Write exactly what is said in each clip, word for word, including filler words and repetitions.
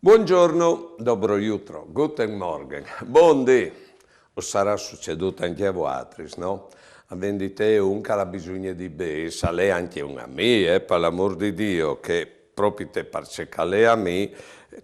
Buongiorno, dobro jutro, guten Morgen, bon dì. Us sarà sucedût ancje a vuatris, no? Avênt di te un che al à bisugne di bêçs, al è ancje un amì, eh, par l'amôr di Diu, che propit parcè che al è amì,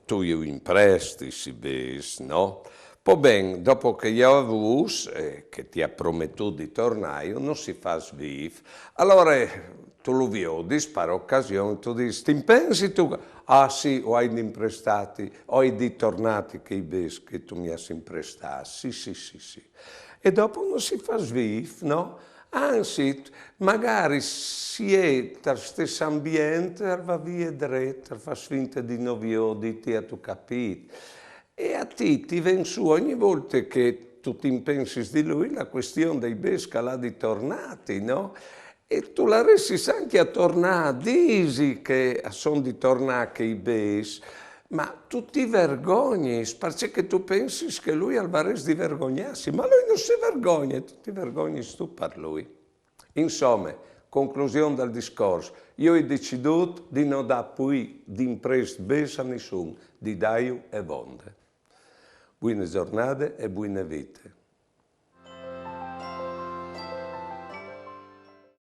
tu ju imprestis i bêçs, no? Po ben, dopo che ju vûs, eh, che ti à prometût di tornâju, no si fâs vîf. Alore, tu lu viodis par ocasion, tu disis: «Ti impensis tu?» «Ah sì, o ai di imprestâti, o ai di tornâti chei bêçs che tu mi âs imprestâts. Sì, sì, sì, sì.» E dopo no si fâs vîf, no? Anzit, magari si è tal stes ambient, al va vie dret, al fâs finte di no vioditi, âstu capît? E a ti ti ven sù ogni volte che tu ti impensis di lui la cuestion dai bêçs che al à di tornâti, no? E tu laressis ancje a tornâ a dîsi che a son di tornâ chei bêçs, ma tu ti vergognis, parcè che tu pensis che lui al varès di vergognâsi, ma lui no si vergogne, tu ti vergognis tu par lui. Insome, conclusion dal discors, jo o ai decidût di no dâ plui di imprest bêçs a nissun, di dâju e vonde. Buine zornade e buine vite.